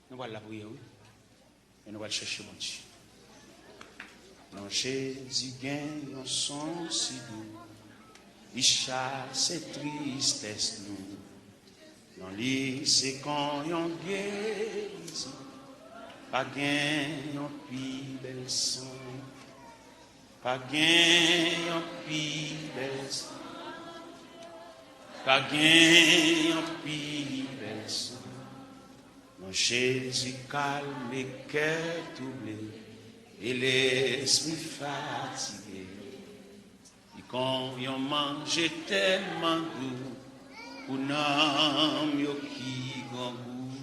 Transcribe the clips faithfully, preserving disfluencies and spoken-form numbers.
Nou pral lapriyè, wi. E nou pral chèche Bondye. Non Jezi gen yon son si dou, li chase tristès nou. Non li se kon yon gerizon, pa gen yon pi bèl son. Pa gen yon pi bèl son. Pa gen yon pi bèl son. Non Jezi kalme kè twouble e lespri fatige. Li kon yon manje tèlman dou pou nanm yo ki grangou.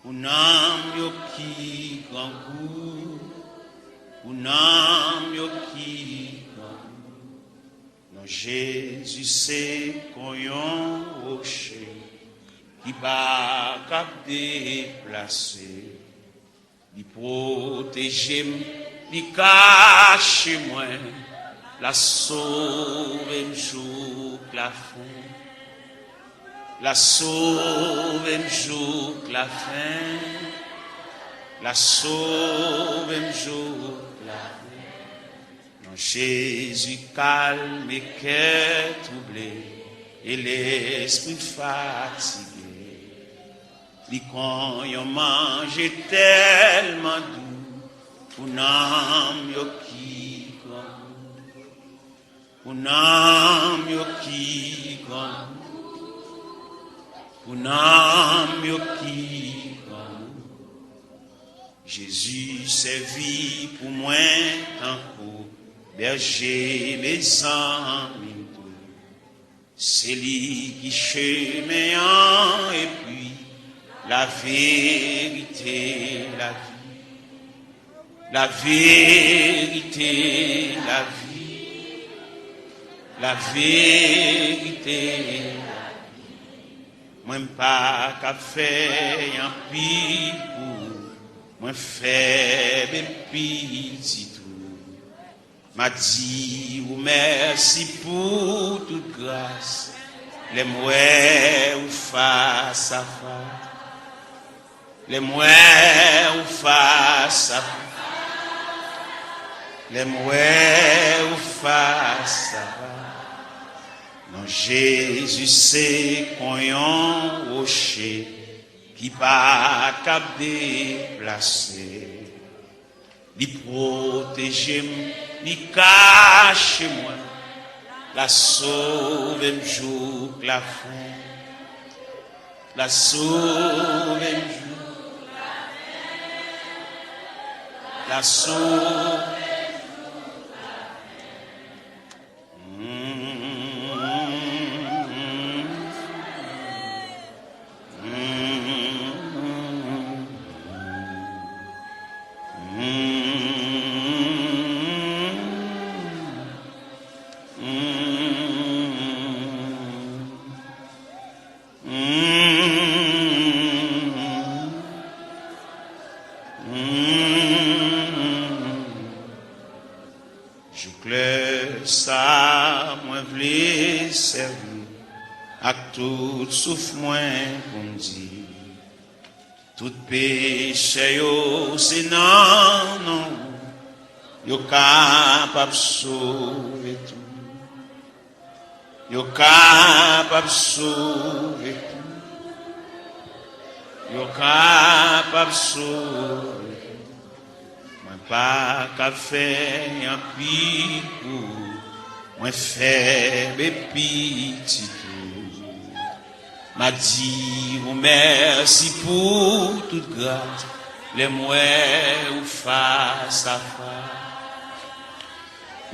Pou nanm yo ki grangou, pou nanm yo ki grangou. Non Jezi se kon yon woche ki pa kab deplase. Li pwoteje m, li kache mwen, l a sove m jouk lafen. L a sove m jouk lafen. L a sove m jouk lafen. Non Jezi kalme kè twouble e lespri fatige. Li kon yon manje tèlman dou pou nanm yo ki grangou. Pou nanm yo ki grangou, pou nanm yo ki grangou. Jezi sèvi pou mwen tankou bèje, mezanmi m tou. Se li ki chemen an epi laverite, lavi. Laverite, lavi. Laverite, lavi. Mwen pa ka fè anpil pou ou. Mwen fèb e piti tou. M a di ou mèsi pou tout gras. Lè m wè ou fas a fas. Lè m wè ou fas a fas. Lè m wè ou fas a fas. Non Jezi se kon yon woche ki pa kab deplase. Li pwoteje m, li kache mwen, l a sove m jouk lafen. L a sove m jouk lafen. L a sove m jouk lafen. Jouk lè sa a, mwen vle sèvi ak tout souf mwen pou m di, tout peche yo se nan non ou yo kapab sove tou. Yo kapab sove tou. Yo kapab sove tou. Mwen pa ka fè anpil pou ou. Mwen fèb e piti tou. M a di ou mèsi pou tout gras. Lè m wè ou fas a fas.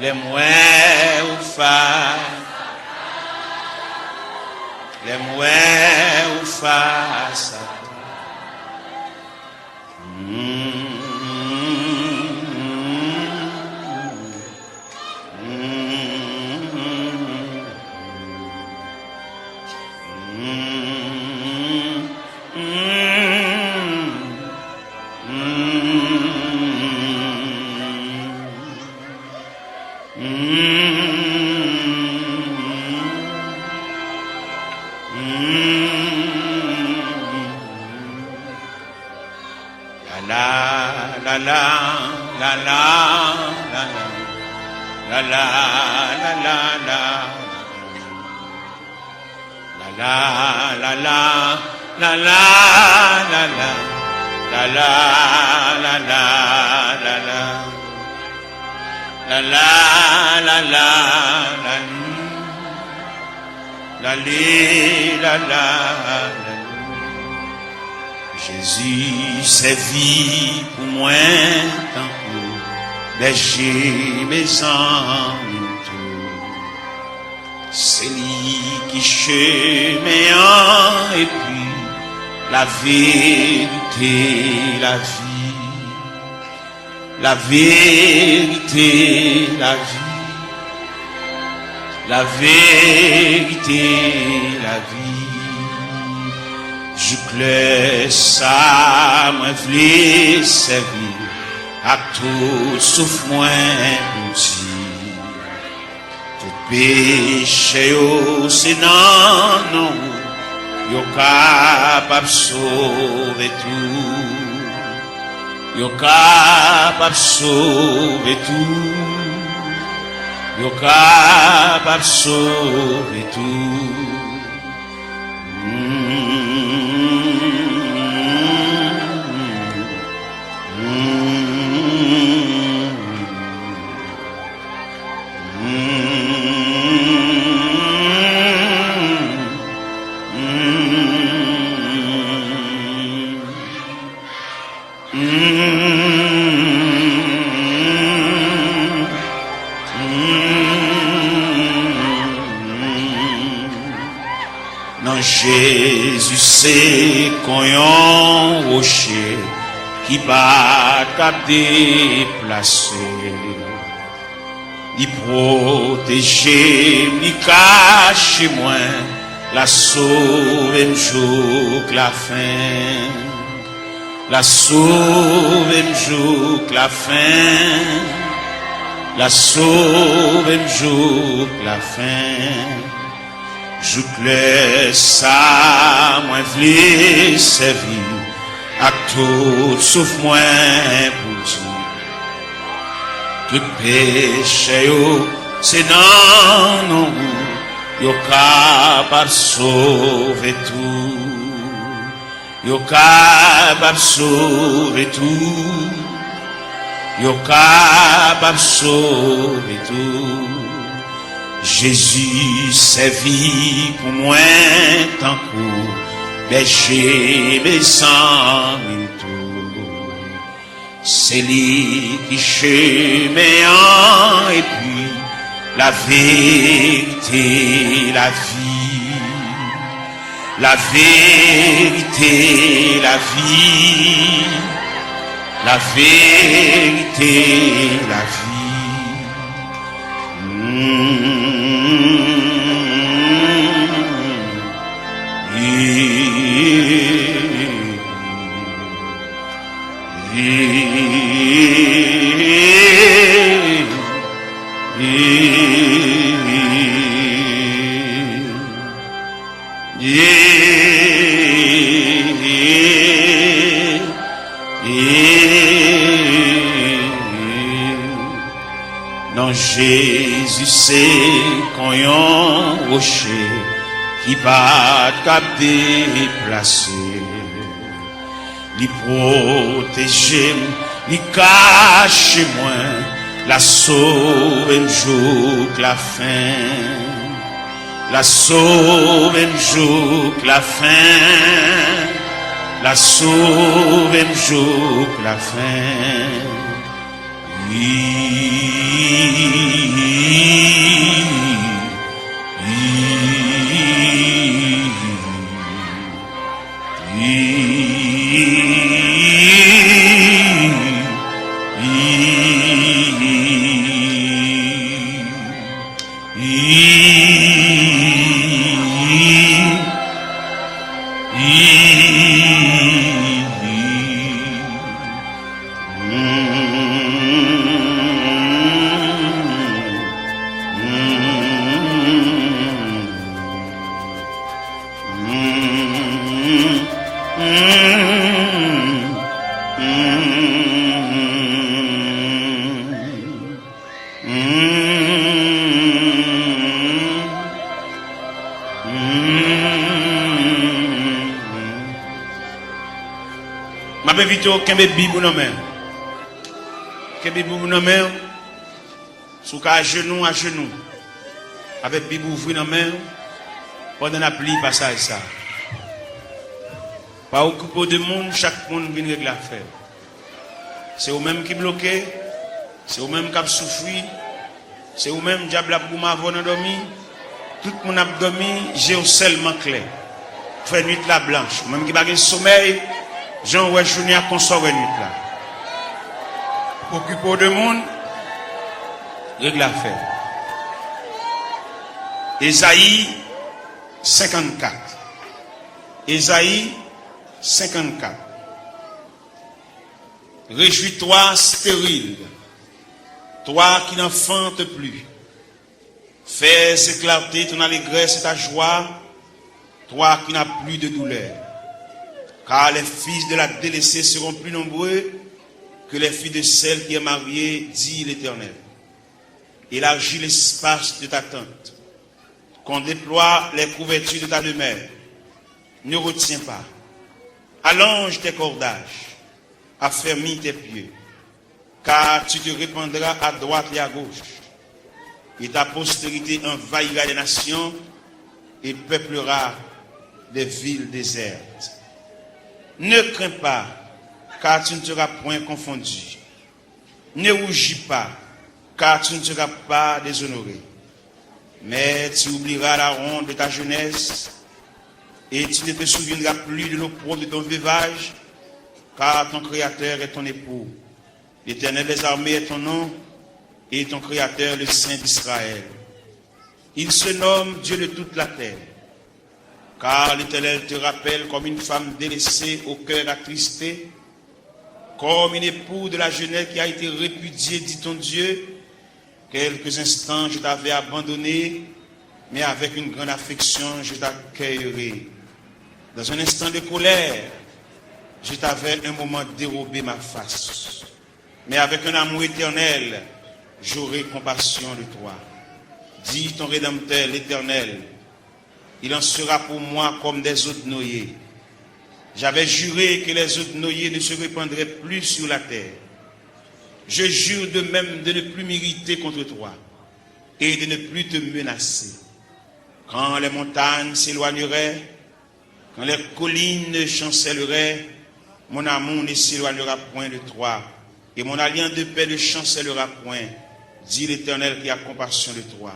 Lè m wè ou fas, lè m wè ou fas a fas. La, la, la, la, la, la, la, la, la, la, la, la, la. La la, la la, la la, la la, la la, la la, la la, la la, la la, la la, la la, la la, la la. Jezi sèvi pou mwen tankou bèje mezanmi m tou. Se li ki chemen an epi laverite, lavi. Laverite, lavi. Laverite, lavi. Jouk lè sa mwen vle sèvi ak tout souf mwen pou di, tout peche yo se nan non ou yo kapab sove tou. Yo kapab sove tou. Yo kapab sove tou. Non Jezi se kon yon woche ki pa t kab deplase. Li pwoteje m, li kache mwen, l a sove m jouk lafen. L a sove m jouk lafen. L a sove m jouk lafen. Jouk lè sa mwen vle sèvi ak tout souf mwen pou di, tout peche yo se nan non ou yo kapab sove tou. Yo kapab sove tou. Yo kapab sove tou. Jezi sèvi pou mwen tankou bèje mezanmi m tou. Se li ki chemen an epi laverite, lavi. Laverite, lavi. Laverite, lavi. Non Jezi se kon yon woche ki pa t kab deplase. Li pwoteje m, li kache mwen, l a sove m jouk lafen. L a sove m jouk lafen. L a sove m jouk lafen. M ap envite w kenbe Bib ou nan men. Kenbe Bib ou nan men. Si w ka ajenou, ajenou. Avèk Bib ouvri nan men w pandan n ap li pasaj sa a. Pa okipe w de moun, chak moun vin regle afè l. Se ou menm ki bloke, se ou menm k ap soufri, se ou menm dyab la ap goumen avè w nan dòmi. Tout moun ap dòmi, je w sèlman klè. Fè nwit la blanch. Ou menm ki pa gen somèy, jan w wè jounen an, konsa w wè nwit la. Okipe w de moun, regle afè. Ezayi senkannkat. Ezayi senkannkat. Réjouis-toi, stérile, toi qui n'enfantes plus. Fais éclater ton allégresse et ta joie, toi qui n'as plus de douleur. Car les fils de la délaissée seront plus nombreux que les fils de celle qui est mariée, dit l'Éternel. Élargis l'espace de ta tente, qu'on déploie les couvertures de ta demeure. Ne retiens pas. Allonge tes cordages, affermis tes pieux, car tu te répandras à droite et à gauche, et ta postérité envahira les nations et peuplera les villes désertes. Ne crains pas, car tu ne seras point confondu. Ne rougis pas, car tu ne seras pas déshonoré. Mais tu oublieras la honte de ta jeunesse, et tu ne te souviendras plus de l'opprobre de ton veuvage, car ton Créateur est ton époux. L'Éternel des armées est ton nom, et ton Créateur le Saint d'Israël. Il se nomme Dieu de toute la terre. Car l'Éternel te rappelle comme une femme délaissée au cœur attristé, comme une épouse de la jeunesse qui a été répudiée, dit ton Dieu. Quelques instants, je t'avais abandonné, mais avec une grande affection, je t'accueillerai. Dans un instant de colère, je t'avais un moment dérobé ma face. Mais avec un amour éternel, j'aurai compassion de toi. Dit ton Rédempteur, l'Éternel, il en sera pour moi comme des eaux de Noé. J'avais juré que les eaux de Noé ne se répandraient plus sur la terre. Je jure de même de ne plus m'irriter contre toi et de ne plus te menacer. Quand les montagnes s'éloigneraient, quand les collines chancelleraient, mon amour ne s'éloignera point de toi, et mon alliance de paix ne chancellera point, dit l'Éternel qui a compassion de toi.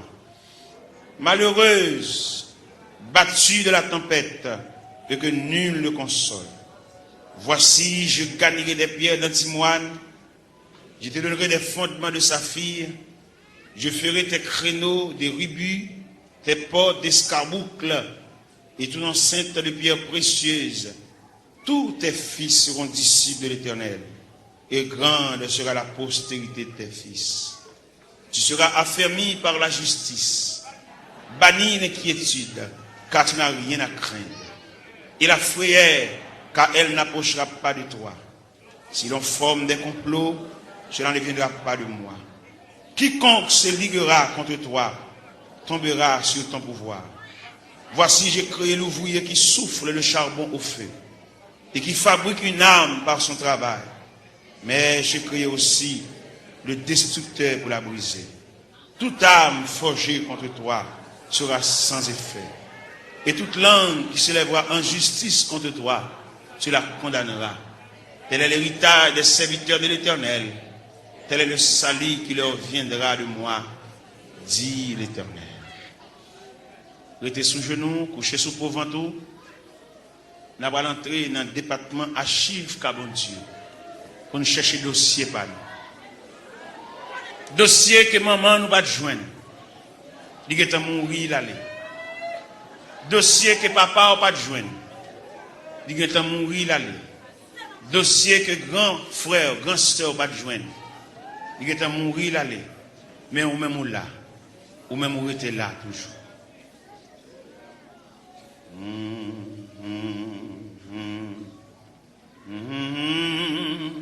Malheureuse, battue de la tempête, et que nul ne console. Voici, je garnirai des pierres d'antimoine, je te donnerai des fondements de saphir, je ferai tes créneaux de rubis, tes portes d'escarboucle, et ton enceinte de pierres précieuses. Tous tes fils seront disciples de l'Éternel, et grande sera la postérité de tes fils. Tu seras affermi par la justice. Bannis l'inquiétude, car tu n'as rien à craindre, et la frayeur, car elle n'approchera pas de toi. Si l'on forme des complots, cela ne viendra pas de moi. Quiconque se liguera contre toi tombera sur ton pouvoir. Voici, j'ai créé l'ouvrier qui souffle le charbon au feu et qui fabrique une arme par son travail. Mais j'ai créé aussi le destructeur pour la briser. Toute arme forgée contre toi sera sans effet, et toute langue qui s'élèvera en justice contre toi, tu la condamneras. Tel est l'héritage des serviteurs de l'Éternel, tel est le salut qui leur viendra de moi, dit l'Éternel. Rete sou jenou, kouche sou po vant ou. N a pral antre nan depatman achiv ka Bondye pou n chèche dosye pa nou. Dosye ke manman nou pa t jwenn, li gentan mouri, l ale. Dosye ke papa w pa t jwenn, li gentan mouri, l ale. Dosye ke gran frè w, gran sè w pa t jwenn, li gentan mouri, l ale. Men ou menm ou la, ou menm ou rete la toujou. Ou menm ou rete la toujou.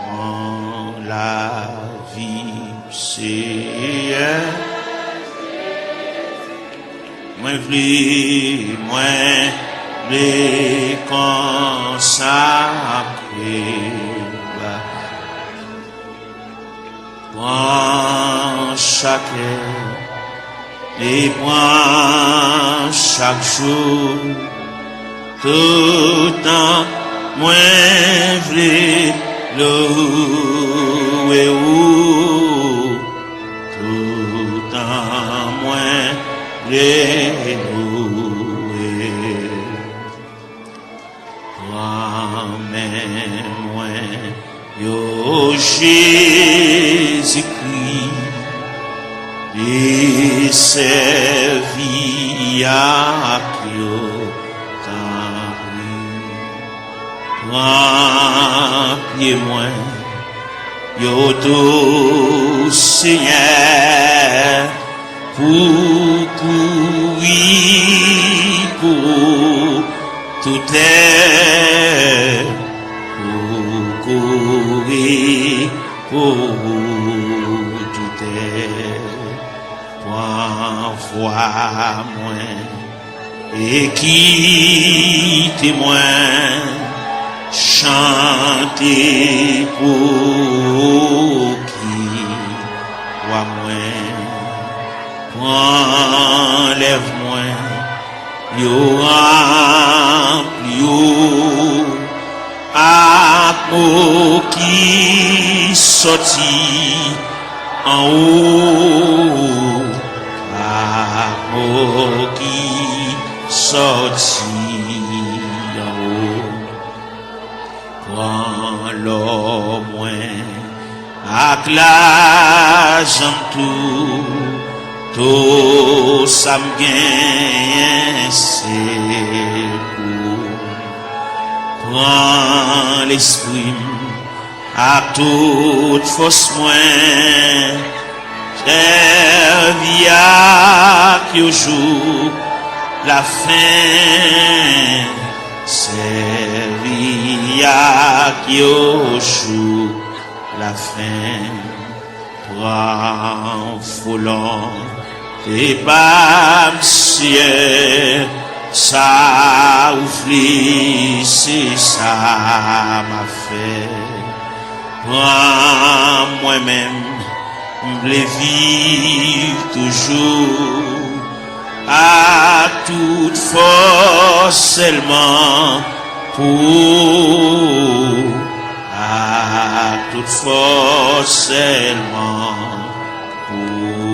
Pran lavi m, Seyè. Mwen vle, mwen vle konsakre ba. Pran chak lè e pran chak jou, toutan mwen vle louwe ou, toutan mwen vle louwe. Pran men mwen yo, Jezikri, e sèvi ak yo, tanpri. Pran pye mwen yo tou, Senyè, pou kouri pou toutè, pou kouri pou toutè. Pran vwa mwen e kite mwen chante pou ki wa mwen. Pran lèv mwen, yo ranpli yo ak mo ki sòti anwo, ak mo ki sòti anwo. Pran lò mwen ak lajan m tou, tou sa m genyen se pou ou. Pran lespri m ak tout fòs mwen, sèvi ak yo jouk lafen, sèvi ak yo jouk lafen. Pran volonte pa m, Senyè, sa ou vle, se sa m ap fè. Pran mwen menm, m vle viv toujou ak tout fòs sèlman pou ou, ak tout fòs sèlman pou ou.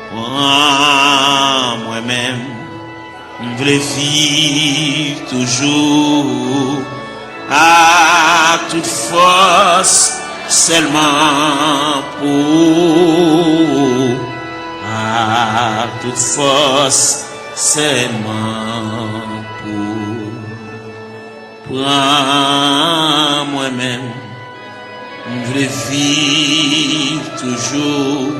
Pran Mwen menm, m vle viv toujou ak tout fòs sèlman pou ou, ak tout fòs sèlman pou ou. Pran mwen menm, m vle viv toujou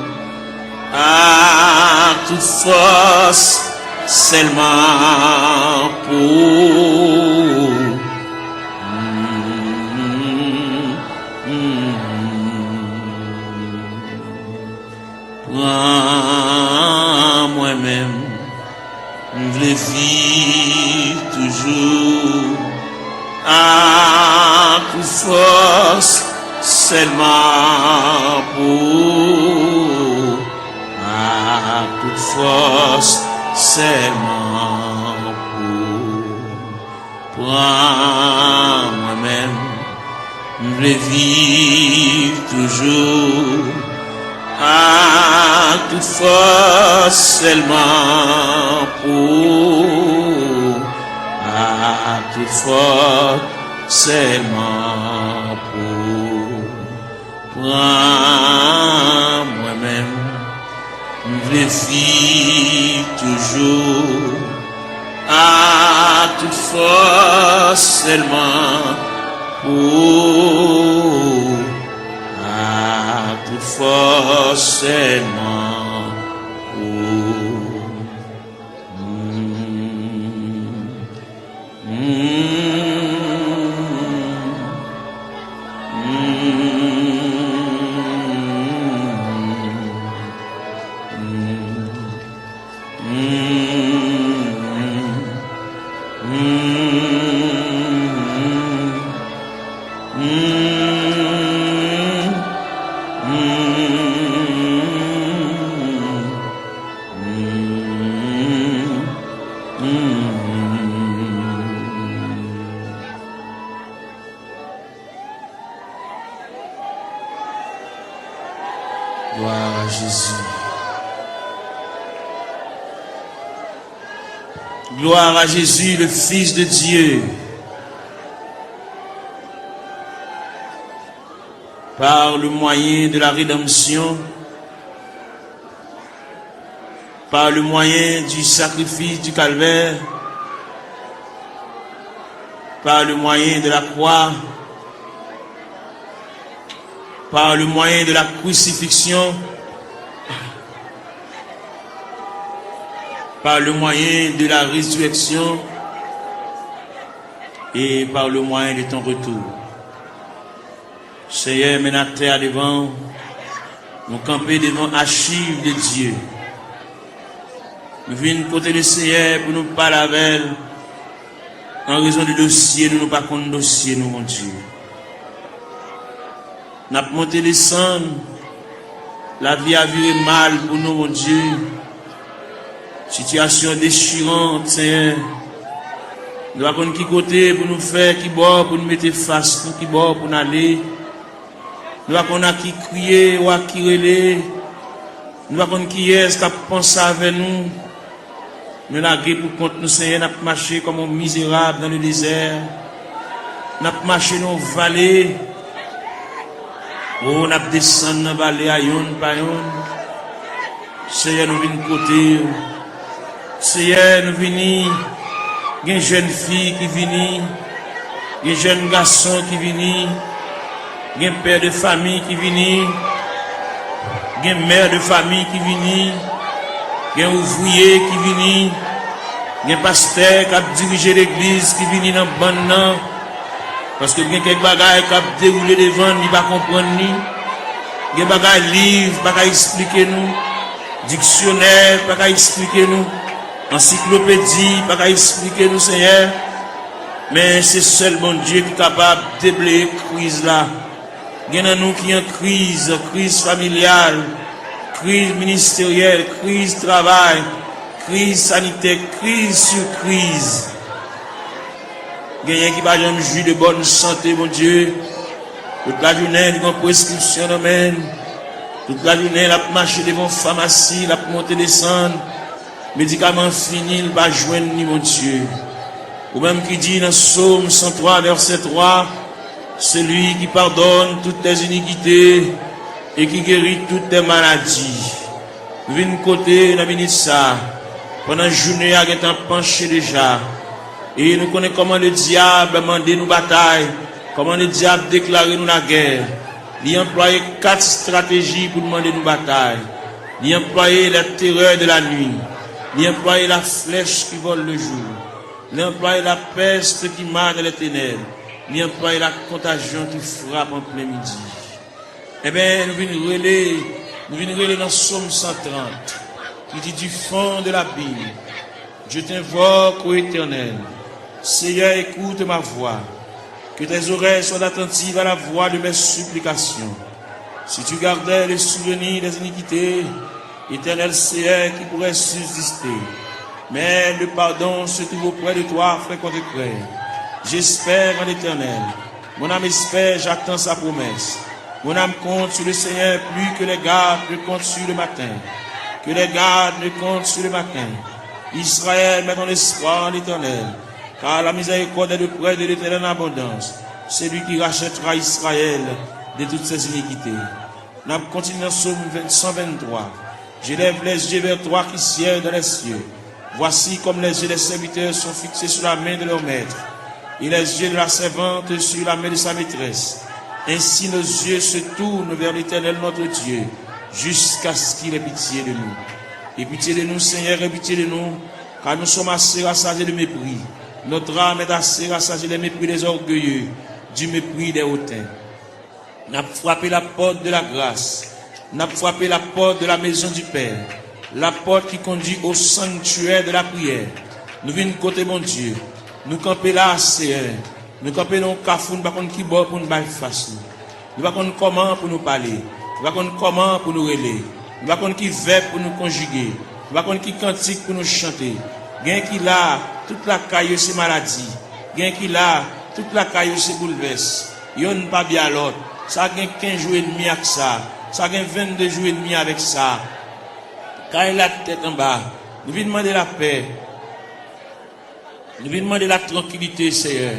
ak tout fòs sèlman pou ou. Pran mwen menm, m vle viv toujou ak tout fòs sèlman pou ou, ak tout fòs sèlman pou ou. Pran mwen menm, m vle viv toujou ak tout fòs sèlman pou ou, ak tout fòs sèlman pou ou. Pran mwen menm, m vle viv toujou ak tout fòs sèlman pou ou, ak tout fòs sèlman pou ou. Gloire à Jésus. Gloire à Jésus, le Fils de Dieu. Par le moyen de la rédemption, par le moyen du sacrifice du calvaire, par le moyen de la croix, par le moyen de la crucifixion, par le moyen de la résurrection et par le moyen de ton retour. Senyè, men n atè a devan w. Nou kanpe devan achiv de Dye. Nou vin kote Lesenyè pou nou pale avè l. An rezon de dosye nou, nou pa konn dosye nou, Bondye. N ap monte desann. Lavi a vire mal pou nou, Bondye. Sitiyasyon dechiran, Senyè. Nou pa konn ki kote pou nou fè, ki bò pou nou mete fas nou, ki bò pou n ale. Nou pa konn a ki kriye ou a ki rele. Nou pa konn kiyès k ap panse avè nou. Nou lage pou kont nou, Senyè, n ap mache kòm yon mizerab nan le dezè. N ap mache nan yon vale. O, n ap desann nan vale a yonn pa yonn. Senyè, nou vin kote w. Senyè, nou vini. Gen jèn fi ki vini. Gen jèn gason ki vini. Gen pè de fami ki vini. Gen mè de fami ki vini. Gen ouvriye ki vini. Gen pastè k ap dirije legliz ki vini nan bann nan. Paske gen kèk bagay k ap dewoule devan n, li pa konprann li. Gen bagay liv pa ka eksplike nou. Diksyonè pa ka eksplike nou. Ansiklopedi pa ka eksplike nou, Senyè. Men se sèl Bondye ki kapab debleye kriz la. Gen nan nou ki an kriz, kriz familyal, kriz ministeryèl, kriz travay, kriz sanitè, kriz sou kriz. Genyen ki pa janm jwi de bòn sante, Bondye. Tout lajounen, li gen yon preskripsyon nan men l. Tout lajounen, l ap mache devan famasi, l ap monte desann. Medikaman fini, l pa jwenn li, Bondye. Ou menm ki di nan Sòm san twa, vèsè twa, c'est lui qui pardonne toutes tes iniquités et qui guérit toutes tes maladies. Nou vin kote nan minit sa, pandan jounen a gentan panche deja, e nou konnen kòman ledyab mande nou batay, kòman ledyab deklare nou lagè. Li anplwaye kat estrateji pou l mande nou batay. Li anplwaye la terreur de la nuit. Li anplwaye la flèch ki vòl le jou. Li anplwaye la peste qui mord dans les ténèbres. Li anplwaye la contagion qui frappe en plein midi. Ebyen, nou vin rele, nou vin rele nan Sòm san trant, ki di, du fond de l'abîme, je t'invoque, ô Éternel. Seigneur, écoute ma voix. Que tes oreilles soient attentives à la voix de mes supplications. Si tu gardais le souvenir des iniquités, Éternel Seigneur, qui pourrait subsister? Mais le pardon se trouve auprès de toi, frère contre frère. J'espère en l'Éternel. Mon âme espère, j'attends sa promesse. Mon âme compte sur le Seigneur plus que les gardes ne comptent sur le matin. Que les gardes ne comptent sur le matin. Israël, mets ton espoir en l'Éternel, car la miséricorde est auprès de l'Éternel en abondance, celui qui rachètera Israël de toutes ses iniquités. N ap kontinye nan Sòm san venntwa. J'élève les yeux vers toi qui sièges dans les cieux. Voici comme les yeux des serviteurs sont fixés sur la main de leur maître, et les yeux de la servante sur la main de sa maîtresse. Ainsi nos yeux se tournent vers l'Éternel notre Dieu, jusqu'à ce qu'il ait pitié de nous. Aie pitié de nous, Seigneur, aie pitié de nous, car nous sommes assez rassasiés de mépris. Notre âme est assez rassasiée des mépris des orgueilleux, du mépris des hautains. N ap frape la pòt de la gras. N ap frape la pòt de la maison du Père. La porte qui conduit au sanctuaire de la prière. Nou vin kote Bondye. Nou kanpe la, Seyè. Nou kanpe nan yon kafou, nou pa konn ki bò pou nou bay fas nou. Nou pa konn kòman pou nou pale. Nou pa konn kòman pou nou rele. Nou pa konn ki vèb pou nou konjige. Nou pa konn ki kantik pou nou chante. Gen ki la, tout lakay yo se maladi. Gen ki la, tout lakay yo se boulvès. Yonn pa byen a lòt. Sa gen kenz jou edmi ak sa. Sa gen vennde jou edmi avèk sa. Kay la tèt anba. Nou vin mande lapè. Nou vin mande la trankilite, Seyè.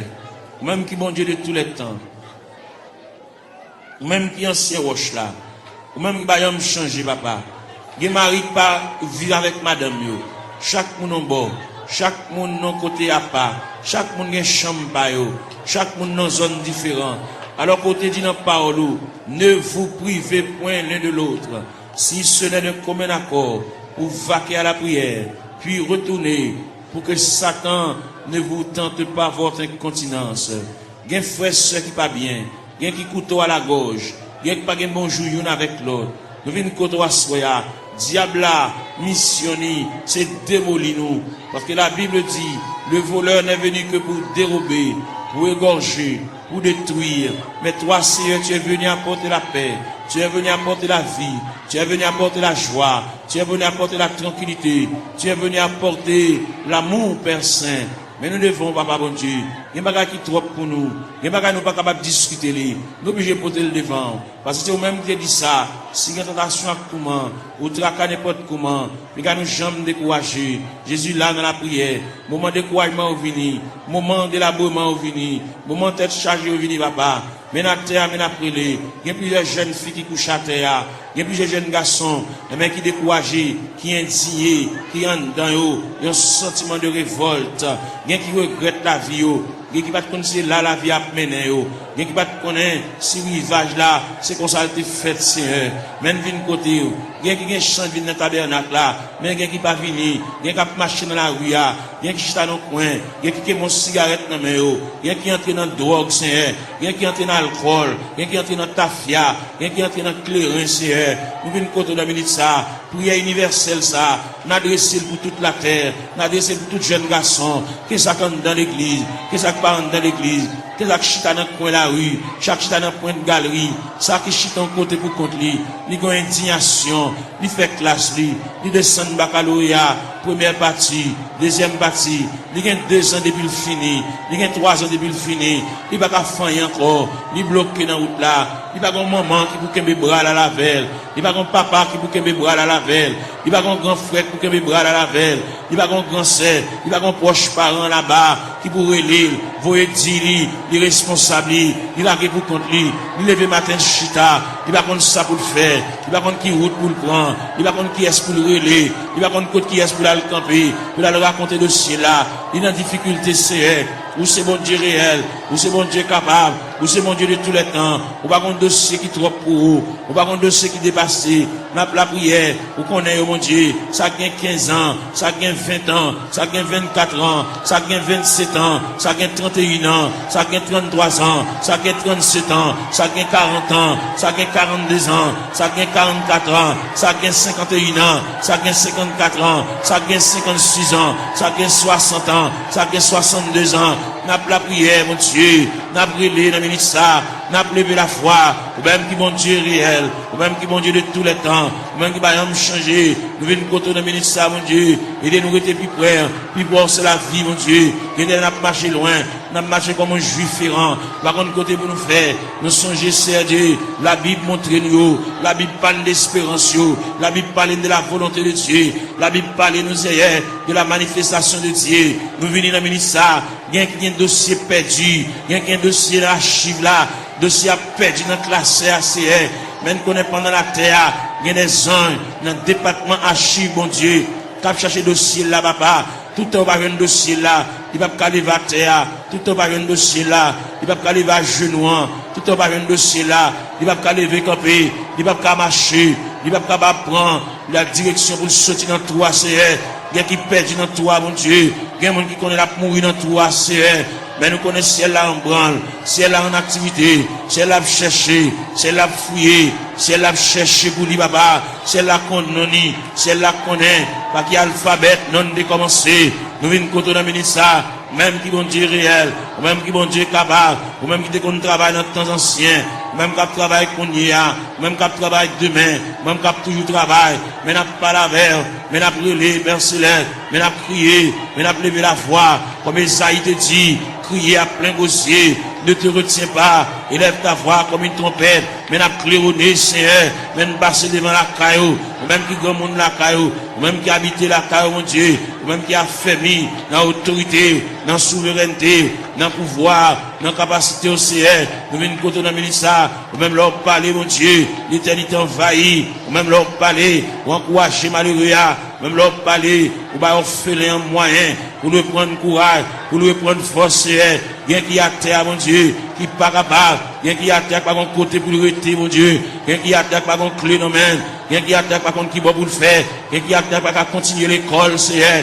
Ou menm ki Bondye de tou lè tan. Ou menm ki ansyen wòch la. Ou menm ki pa janm chanje, papa. Gen mari ki pa viv avèk madanm yo. Chak moun yon bò. Chak moun yon kote apa. Chak moun gen chanm pa yo. Chak moun nan zòn diferan. Alò ke w te di nan pawòl ou, ne vous privez point l'un de l'autre, si ce n'est d'un commun accord, pour vaquer à la prière, puis retournez, pour que Satan ne vous tente pas votre incontinence. Gen frè, sè ki pa byen, gen ki kouto a lagòj, gen ki pa gen bon jou youn avèk lòt. Nou vin kote w aswè a. Dyab la, misyon li, se demoli nou. Paske la Bible di, le voleur n'est venu que pour dérober, pour égorger, pour détruire. Mais toi, Seigneur, tu es venu apporter la paix, tu es venu apporter la vie, tu es venu apporter la joie, tu es venu apporter la tranquillité, tu es venu apporter l'amour, Père Saint. Men nou devan w, Papa Bondye. Gen bagay ki twòp pou nou. Gen bagay nou pa kapab diskite li. Nou oblije pote l devan w. Paske se ou menm ki te di sa, si gen tantasyon ak touman, ou traka nenpòt kouman, piga nou janm dekouraje. Jezi la nan lapriyè. Moman dekourajman yo vini. Moman delabreman yo vini. Moman tèt chaje yo vini, papa. Men atè a, men ap rele. Gen plizyè jèn fi ki kouche atè a. Gen plizyè jèn gason, enben, ki dekouraje, ki endiye, ki anndan yo, yon santiman de revòlt. Gen ki regrèt lavi yo. Gen ki pa t konn se la lavi a ap mennen yo. Gen ki pa t konnen si rivaj la, se konsa l te fèt, Seyè. Men n vin kote w. Gen ki gen chans vin nan tabènak la, men gen ki pa vini. Gen k ap mache nan lari a. Gen ki chita nan kwen. Gen ki kenbe yon sigarèt nan men yo. Gen ki antre nan dwòg, Seyè. Gen ki antre nan alkòl. Gen ki antre nan tafya. Gen ki antre nan kleren, Seyè. Nou vin kote w nan minit sa a. Priyè inivèsèl sa a, n adrese l pou tout latè. N adrese l pou tout jèn gason. Ke sa k anndan legliz, ke sa k pa anndan legliz, ke sa k chita nan kwen lari, sa k chita nan pwent galri, sa ki chita yon kote pou kont li, li gen yon endiyasyon, li fè klas li, li desann bakaloreya, Premyè pati, dezyèm pati, li gen dezan depi l fini, li gen twazan depi l fini, li pa ka fè anyen ankò, li bloke nan wout la, li pa gen manman ki pou kenbe bra l al avè l, li pa gen papa ki pou kenbe bra l al avè l, li pa gen gran frè ki pou kenbe bra l al avè l, li pa gen gran sè, li pa gen pwòch paran laba ki pou rele l, voye di li, li responsab li, li lage pou kont li, li leve maten l chita, li pa konn sa pou l fè, li pa konn ki wout pou l pran, li pa konn kiyès pou l rele, li pa konn kot kiyès pou l al kanpe, pou l al rakonte dosye l la, li nan difikilte, Seyè, ou se Bondye reyèl, ou se Bondye kapab, ou se Bondye de tou lè tan, ou pa gen dosye ki twòp pou ou, ou pa gen dosye ki depase, n ap lapriyè, ou konnen yo, Bondye, sa k gen kenz an, sa k gen ven an, sa k gen vennkat an, sa k gen vennset an, sa k gen tranteyen an, sa k gen tranntwa an, sa k gen trannset an, sa k gen karant an, sa k gen karanndezan, sa k gen karannkat an, sa k gen senkanteyen an, sa k gen senkannkat an, sa k gen senkannsizan, sa k gen swasantan, sa k gen swasanndezan. N ap lapriyè, Bondye, n ap rele nan minit sa, n ap leve lafwa, ou menm ki Bondye reyèl, ou menm ki Bondye de tou lè tan, ou menm ki pa janm chanje. Nou vin kote w nan minit sa, Bondye, ede nou rete pi pre, pi pre w se lavi, Bondye. Gen de lè n ap mache lwen, n ap mache kòm yon Jwif eran, pa konn kote pou nou fè. Nou sonje, Seyè Dye, Labib montre nou yo, Labib pale de esperans yo, Labib pale de la volonte de Dye, Labib pale nou, Seyè, de la manifestasyon de Dye. Nou vini nan minit sa, gen ki gen dosye pèdi, gen ki gen dosye nan achiv la, dosye a pèdi nan klasè a, Seyè. Men n konnen pandan n atè a, gen de zanj nan depatman achiv, Bondye, k ap chache dosye l la, papa. Toutan yo pa jwenn dosye l la, li p ap ka leve atè a. Toutan yo pa jwenn dosye l la, li p ap ka leve ajenou an. Toutan yo pa jwenn dosye l la, li p ap ka leve kanpe, li p ap ka mache, li p ap ka ba pran la direksyon pou l soti nan twou a, Seyè. Gen ki pèdi nan twou a, Bondye. Gen moun ki konnen l ap mouri nan twou a, Seyè. Men nou konnen syèl la an branl, syèl la an aktivite, syèl la ap chèche, syèl la ap fouye, syèl la ap chèche pou li, papa. Syèl la konn non ni, syèl la konnen pa ki alfabè non n te kòmanse. Nou vin kote w nan minit sa, ou menm ki Bondye reyèl, ou menm ki Bondye kapab, ou menm ki te konn travay nan tan ansyen, ou menm k ap travay kounye a, ou menm k ap travay demen, ou menm k ap toujou travay, men n ap pale avè w, men n ap rele, Pè Selès, men n ap kriye, men n ap leve lavwa, kòm Ezayi te di, crier à plein gosier, ne te retiens pas, élève ta voix comme une trompette, men n ap klewone, Seyè, men n pase devan lakay ou, ou menm ki granmoun lakay ou, ou menm ki abite lakay ou, Bondye, ou menm ki afèmi nan otorite, nan souverènte, nan pouvwa, nan kapasite w, Seyè. Nou vin kote w nan minit sa, ou menm lè w pale, Bondye, letènite anvayi, ou menm lè w pale, ou ankouraje malere a, menm lè w pale, ou bay òfelen an mwayen pou l reprann kouraj, pou l reprann fòs, Seyè. Gen ki atè a, Bondye, ki pa kapab. Gen ki atè a ki pa gen kote pou l rete, Bondye. Gen ki atè a ki pa gen kle nan men l. Gen ki atè a ki pa konn ki bò pou l fè. Gen ki atè a ki pa ka kontinye lekòl, Seyè.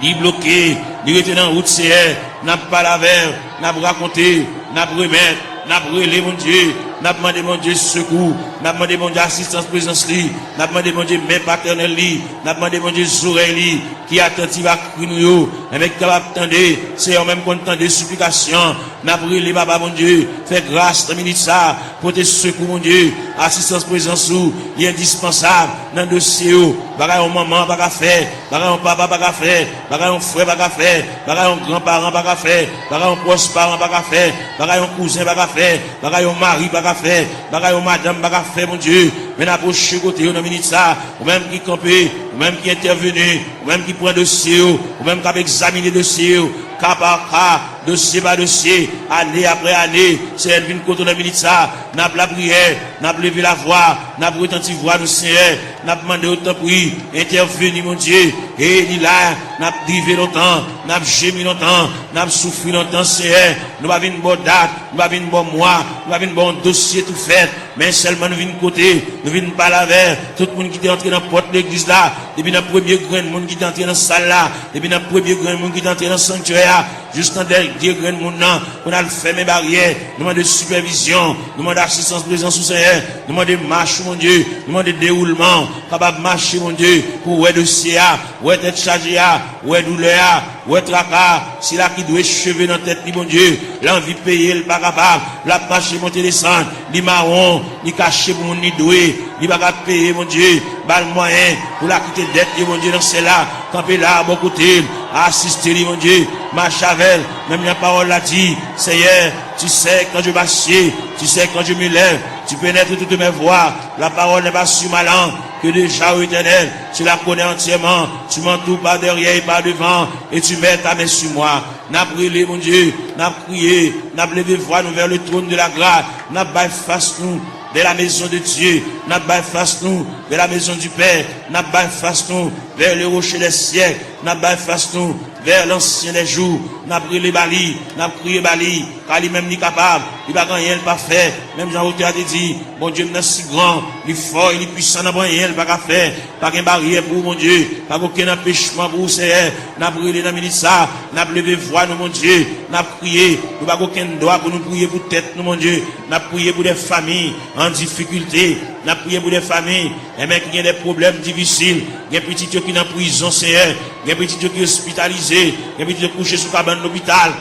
Li bloke, li rete nan wout, Seyè. N ap pale avè l, n ap rakonte, n ap remèt, n ap rele, Bondye. N ap mande, Bondye, sekou. N ap mande, Bondye, asistans prezans li. N ap mande, Bondye, men patènèl li. N ap mande, Bondye, zòrèy li ki atantiv a kri nou yo. Enben, ki kapab tande, Seyè, ou menm konn tande siplikasyon. N ap rele, Papa, Bondye, fè gras nan minit sa. Pote sekou, Bondye. Asistans prezans ou, li endispansab nan dosye yo. Bagay yon manman pa ka fè, bagay yon papa pa ka fè, bagay yon frè pa ka fè, bagay yon granparan pa ka fè, bagay yon pwòch paran pa ka fè, bagay yon kouzen pa ka fè, bagay yon mari pa ka fè, bagay yon madanm pa ka fè, Bondye. Men n apwoche kote yo nan minit sa, ou menm ki kanpe, ou menm ki entèveni, ou menm ki pran dosye yo, ou menm k ap egzamine dosye yo, ka pa ka, dosye pa dosye, ane apre ane, Seyè, n vin kote w nan minit sa, n ap lapriyè, n ap leve lavwa, n ap retanti vwa nou, Seyè, n ap mande w, tanpri, entèveni, Bondye, e li la, n ap drive lontan, n ap jemi lontan, n ap soufri lontan, Seyè, nou pa vin ba w dat, nou pa vin ba w mwa, nou pa vin ba w yon dosye tou fèt, men sèlman nou vin kote, nou vin pale avè tout moun ki te antre nan pòt legliz la, depi nan premye grenn moun ki te antre nan sal la, depi nan premye grenn moun ki te antre nan sanktyè a, jis nan dènye grenn moun nan, pou n al fèmen baryè. Nou mande sipèvizyon, nou mande asistans prezans ou, Senyè. Nou mande mach ou, Bondye. Nou mande dewoulman, kapab mache, Bondye, pou wè dosye a, wè tèt chaje a, wè doulè a, wè traka a. Sila ki dwe cheve nan tèt li, Bondye, l anvi peye, l pa kapab, l ap mache monte desann, li mawon, li kache pou moun li dwe, li pa ka peye, Bondye, ba l mwayen pou l akite dèt li, Bondye, nan syèl la, kanpe la, bò kote l, asiste li, Bondye, mache avè l, menm jan pawòl la di, Seyè, tu sais quand je m'assieds, tu sais quand je me lève, tu pénètres toutes mes voies, la parole n'est pas sur ma langue, que déjà, ô Éternel, tu la connais entièrement, tu m'entoures par derrière et par devant, et tu mets ta main sur moi. N ap rele, Bondye, n ap kriye, n ap leve vwa nou vers le trône de la grâce, n ap bay fas nou vers la maison de Dieu, n ap bay fas nou vers la maison du Père, n ap bay fas nou vers le rocher des siècles, n ap bay fas nou vers l'ancien des jours, n ap rele ba li, n ap kriye ba li, ka li menm li kapab, li pa gen anyen l pa fè, menm jan otè a te di, Bondye m nan si gran, li fò e li pwisan, nan pa anyen l pa ka fè. Pa gen baryè pou ou, Bondye. Pa gen okenn anpechman pou ou, Seyè. N ap rele nan minit sa. N ap leve vwa nou, Bondye. N ap kriye. Nou pa gen okenn dwa pou nou priye pou tèt nou, Bondye. N ap priye pou de fanmi an difikilte. N ap priye pou de fanmi, enben, ki gen de pwoblèm difisil. Gen pitit yo ki nan prizon, Seyè. Gen pitit yo ki ospitalize. Gen pitit yo kouche sou kabann lopital.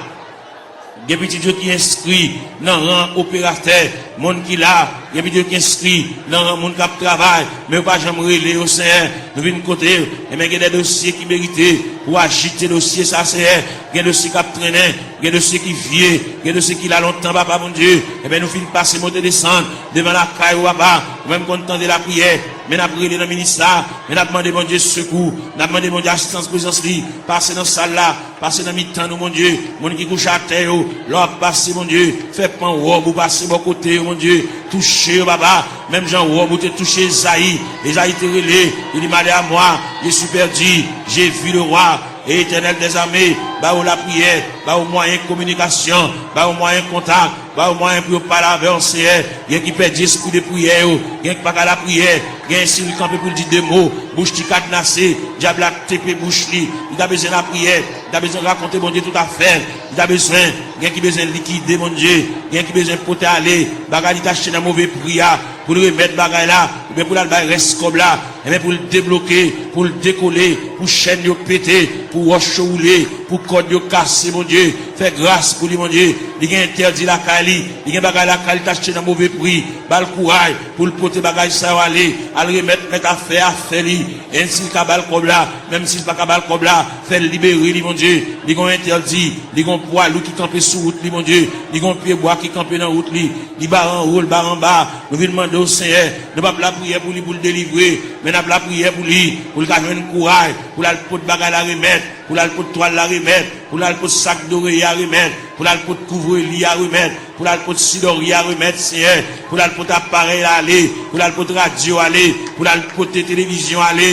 Gen pitit yo ki enskri nan ran operatè, moun ki la, gen pitit yo ki enskri nan ran moun k ap travay, men yo pa janm rele yo, Senyè. Nou vin kote w, enben gen de dosye ki merite pou w ajite dosye sa, Senyè. Gen dosye k ap trennen, gen dosye ki vye, gen dosye ki la lontan, Papa Bondye. Enben nou fin pase monte desann devan lakay ou, Papa. Ou menm konn tande lapriyè, men n ap rele nan minit sa, men n ap mande Bondye sekou, n ap mande Bondye asistans prezans li, pase nan sal la, pase nan mitan nou, Bondye. Moun ki kouche atè yo, lè w ap pase, Bondye, fè pan wòb ou pase bò kote yo, Bondye. Touche yo, Papa, menm jan wòb ou te touche Ezayi. Ezayi te rele, li di, Malheur à moi, je suis perdu, j'ai vu le roi, Etènèl dèzame, ba yo lapriyè, ba yo mwayen kominikasyon, ba yo mwayen kontak, ba yo mwayen pou yo pale avè w, Senyè. Gen ki pèdi espri de priyè yo, gen ki pa ka lapriyè, gen si l kanpe pou l di de mo, bouch li kadnase, dyab la tepe bouch li, li ta bezwen lapriyè, li ta bezwen rakonte Bondye tout afè l, li ta bezwen, gen ki bezwen likide Bondye, gen ki bezwen pote ale bagay li t achte nan move pri a, pou l remèt bagay la, oubyen pou l al bay rès kòb la, enben pou l debloke, pou l dekole, pou chèn yo pete, pou wòch yo woule, pou kòd yo kase, Bondye. Fè gras pou li, Bondye. Li gen entèdi lakay li, li gen bagay lakay li t achte nan move pri. Ba l kouraj pou l pote bagay sa yo ale, al remèt mèt afè a afè li. Enn si l ka ba l kòb la, menm si l pa ka ba l kòb la, fè l libere li, Bondye. Li gen yon entèdi, li gen yon pwa lou ki kanpe sou wout li, Bondye. Li gen yon pyebwa ki kanpe nan wout li. Li bare anwo, l bare anba. Nou vin mande w, Senyè, nou p ap lapriyè pou li pou l delivre, men n ap lapriyè pou li, pou l ka jwenn kouraj, pou l al pot bagay la remèt, pou l al pot twal la remèt, pou l al pot sak doreye a remèt, pou l al pot kouvre li a remèt, pou l al pot sidòri a remèt, Senyè, pou l al pot aparèy la ale, pou l al pot radyo ale, pou l al pote televizyon ale,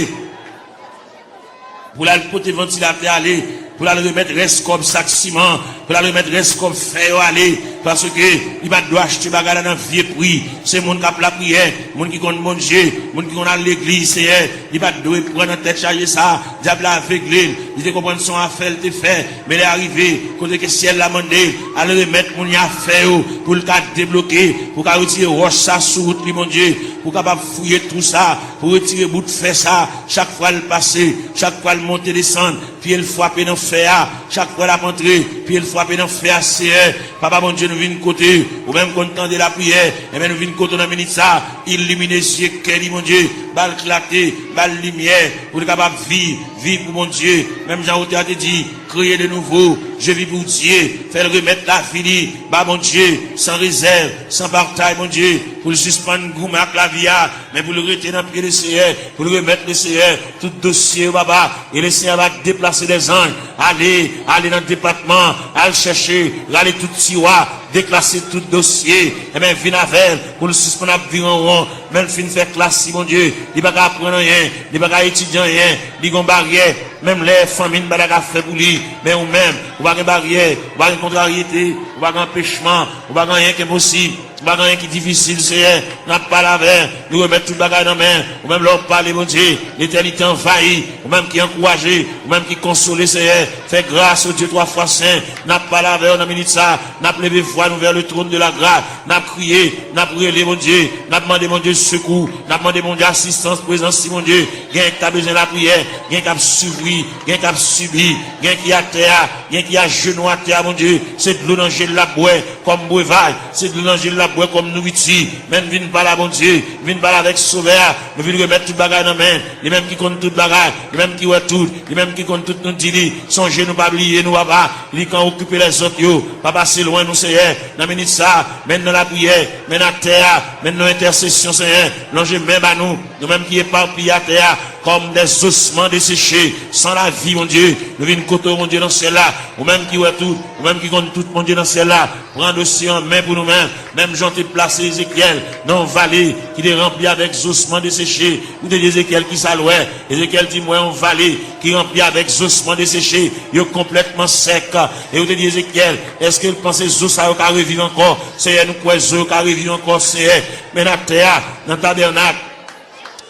pou l al pote vantilatè ale, pou l al remèt rès kòb sak siman, pou l al remèt rès kòb fè yo ale, paske li pa t dwe achte bagay la nan vye pri. Se moun k ap lapriyè, moun ki konn Bondye, moun ki konn al legliz, Senyè, li pa t dwe pran nan tèt chaje sa. Dyab la avegle l, li te konprann se yon afè l te fè, men lè a rive, kote ke syèl la mande l al remèt moun yo afè yo, pou l ka debloke, pou ka retire wòch sa sou wout li, Bondye, pou kapab fouye twou sa, pou retire bout fè sa, chak fwa l pase, chak fwa l monte desann, pye l frape nan fè a, chak fwa l ap antre, pye l frape nan fè a, Seyè. Papa Bondye, nou vin kote w, ou menm konn tande lapriyè, enben nou vin kote w nan minit sa, ilimine zye kè li, Bondye, ba l klate, ba l limyè, pou l kapab viv, viv pou Bondye, menm jan otè a te di, créé de nouveau, je vis pour Dieu, fè l remèt lavi li ba Bondye, san rezèv, san patay, Bondye, pou l sispann goumen ak lavi a, men pou l rete nan pye Leseyè, pou l remèt Leseyè tout dosye yo, Papa. E Leseyè va deplase dèzanj, ale, ale nan depatman, al chèche, rale tout tiwa, deklase tout dosye, enben vin avè l, pou l sispann ap vire an won, men l fin fè klas li, Bondye, li pa ka aprann anyen, li pa ka etidye anyen, li gon baryè, menm lè fanmi n pa ta ka fè pou li, men ou menm, ou pa gen baryè, ou pa gen kontraryete, Ou pa gen anpechman, ou pa gen anyen ki enposib, ou pa gen anyen ki difisil, Seyè. N ap pale avè w, nou remèt tout bagay nan men w. Ou menm lè w pale, Bondye, letènite anvayi. Ou menm ki ankouraje, ou menm ki konsole, Seyè. Fè gras, o Dye twa fwa sen. N ap pale avè w nan minit sa. N ap leve vwa nou vè le trône de la grâce. N ap kriye, n ap rele, Bondye. N ap mande, Bondye, sekou. N ap mande, Bondye, asistans, prezans li, Bondye. Gen ki ta bezwen lapriyè, gen k ap soufri, gen k ap sibi, gen ki atè a, gen ki ajenou atè a, Bondye. Se dlo nan je l l ap bwè kòm brevaj, se dlo nan je l l ap bwè kòm nouriti. Men n vin pale a Bondye, n vin pale avèk Sovè a, nou vin remèt tout bagay nan men l. Li menm ki konn tout bagay, li menm ki wè tout, li menm ki konn tout, nou di li, sonje nou, pa bliye nou, Papa. Li k an okipe lèzòt yo, pa pase lwen nou, Seyè. Nan minit sa, men n nan lapriyè, men n atè a, men n nan entèsesyon, Seyè. Lonje men ba nou, nou menm ki epapiye atè a, comme des ossements desséchés, sans la vie, Bondye. Nou vin kote w, Bondye, nan syèl la. Ou menm ki wè tout, ou menm ki konn tout, Bondye, nan syèl la. Pran dosye an men pou nou menm. Menm jan w te plase Ezekyèl nan yon vale ki te ranpli avèk zosman deseche, ou te di Ezekyèl ki sa l wè. Ezekyèl di, m wè yon vale ki ranpli avèk zosman deseche. Yo konplètman sèk. E ou te di Ezekyèl, èske l panse zo sa yo ka reviv ankò? Seyè, nou kwè zo yo ka reviv ankò, Seyè. Men atè a, nan tabènak,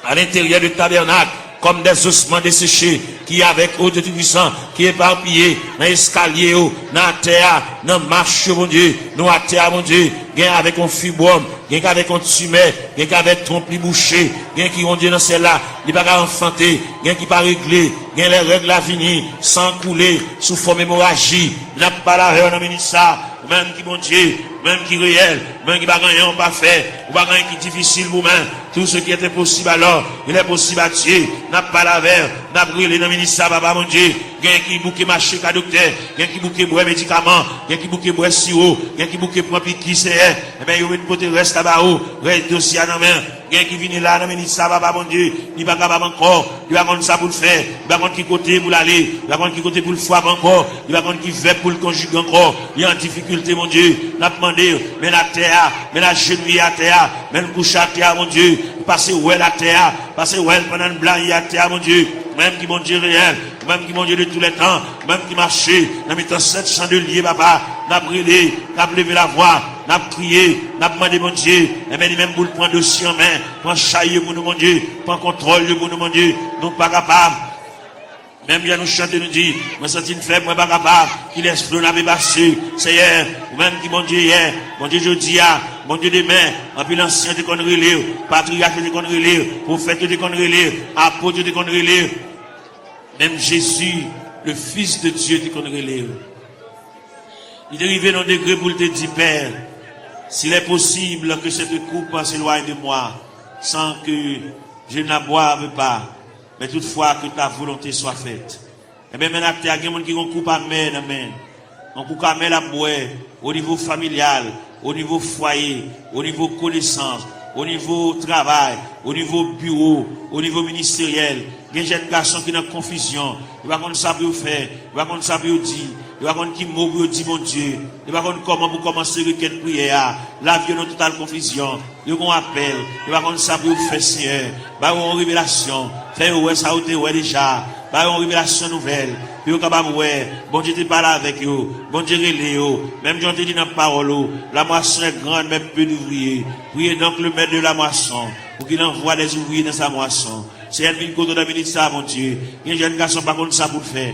à l'intérieur de tabernacle, comme des ossements desséchés, ki avèk, o Dye Toupisan, ki epapiye nan eskalye yo, nan atè a, nan mach yo, Bondye, nou atè a, Bondye, gen avèk yon fibwòm, gen k avèk yon timè, gen k avèk twonp li bouche, gen ki, Bondye, nan syèl la, li pa ka anfante, gen ki pa regle, gen lè règ la vini, san koule, sou fòm emoraji. N ap pale avè w nan minit sa, ou menm ki Bondye, ou menm ki reyèl, ou menm ki pa gen anyen ou pa fè, ou pa gen anyen ki difisil pou ou menm. Tout ce qui est impossible alors, il est possible à Dieu. N ap pale avè w, n ap rele nan minit sa, Papa Bondye. Gen ki bouke mache ka doktè, gen ki bouke bwè medikaman, gen ki bouke bwè siwo, gen ki bouke pran piki, Seyè. Enben, yo ret pote rès la ba ou, rès dosye a nan men. Gen ki vini la nan minit sa, Papa Bondye, li pa kapab ankò, li pa konn sa pou l fè, li pa konn ki kote pou l ale, li pa konn ki kote pou l frape ankò, li pa konn ki vèb pou l konjige ankò, li an difikilte, Bondye. N ap mande w, men atè a, men ajenouye atè a, men kouche atè a, Bondye, pase wè l atè a, pase wè l pandan n blayi atè a, Bondye. Ou menm ki Bondye reyèl, ou menm ki Bondye de tou lè tan, ou menm ki mache nan mitan sèt chan de lye, Papa, n ap rele, n ap leve lavwa, n ap kriye, n ap mande Bondye, enben li menm pou l pran dosye an men, pran chay yo pou nou, Bondye, pran kontwòl yo pou nou, Bondye. Nou pa kapab. Menm jan nou chante, nou di, mwen santi m fèb, mwen pa kapab. Kilès flon ap epase? Seyè, ou menm ki Bondye yè, Bondye jodi a, Bondye demen. Anpil ansyen te konn rele w, patriyach yo te konn rele w, pwofèt yo te konn rele w, apot yo te konn rele w. Menm Jezi, le Fils de Dieu, te konn rele w. Li te rive nan degre pou l te di, Père, s'il est possible que cette coupe s'éloigne de moi, sans que je n'en boive pas, mais toutefois que ta volonté soit faite. Enben, men atè a, gen moun ki gen yon koup amè nan men l. Yon koup amè l ap bwè, o nivo familyal, o nivo fwaye, o nivo konesans, o nivo travay, o nivo biwo, o nivo ministeryèl. Gen jèn gason ki nan konfizyon. Yo pa konn sa pou yo fè. Yo pa konn sa pou yo di. Yo pa konn ki mo pou yo di Bondye. Yo pa konn kòman pou kòmanse rekèt priyè a. Lavi yo nan total konfizyon. Yo gen yon apèl. Yo pa konn sa pou yo fè, Seyè. Ba yo yon revelasyon. Fè yo wè sa yo te wè deja. Ba yo yon revelasyon nouvèl. Pou yo kapab wè. Bondye te pale avèk yo. Bondye rele yo. Menm jan w te di nan pawòl ou, la moisson est grande, mais peu d'ouvriers. Priez donc le maître de la moisson, pour qu'il envoie des ouvriers dans sa moisson. Seyè, n vin kote w nan minit sa a, Bondye. Gen jèn gason pa konn sa pou l fè.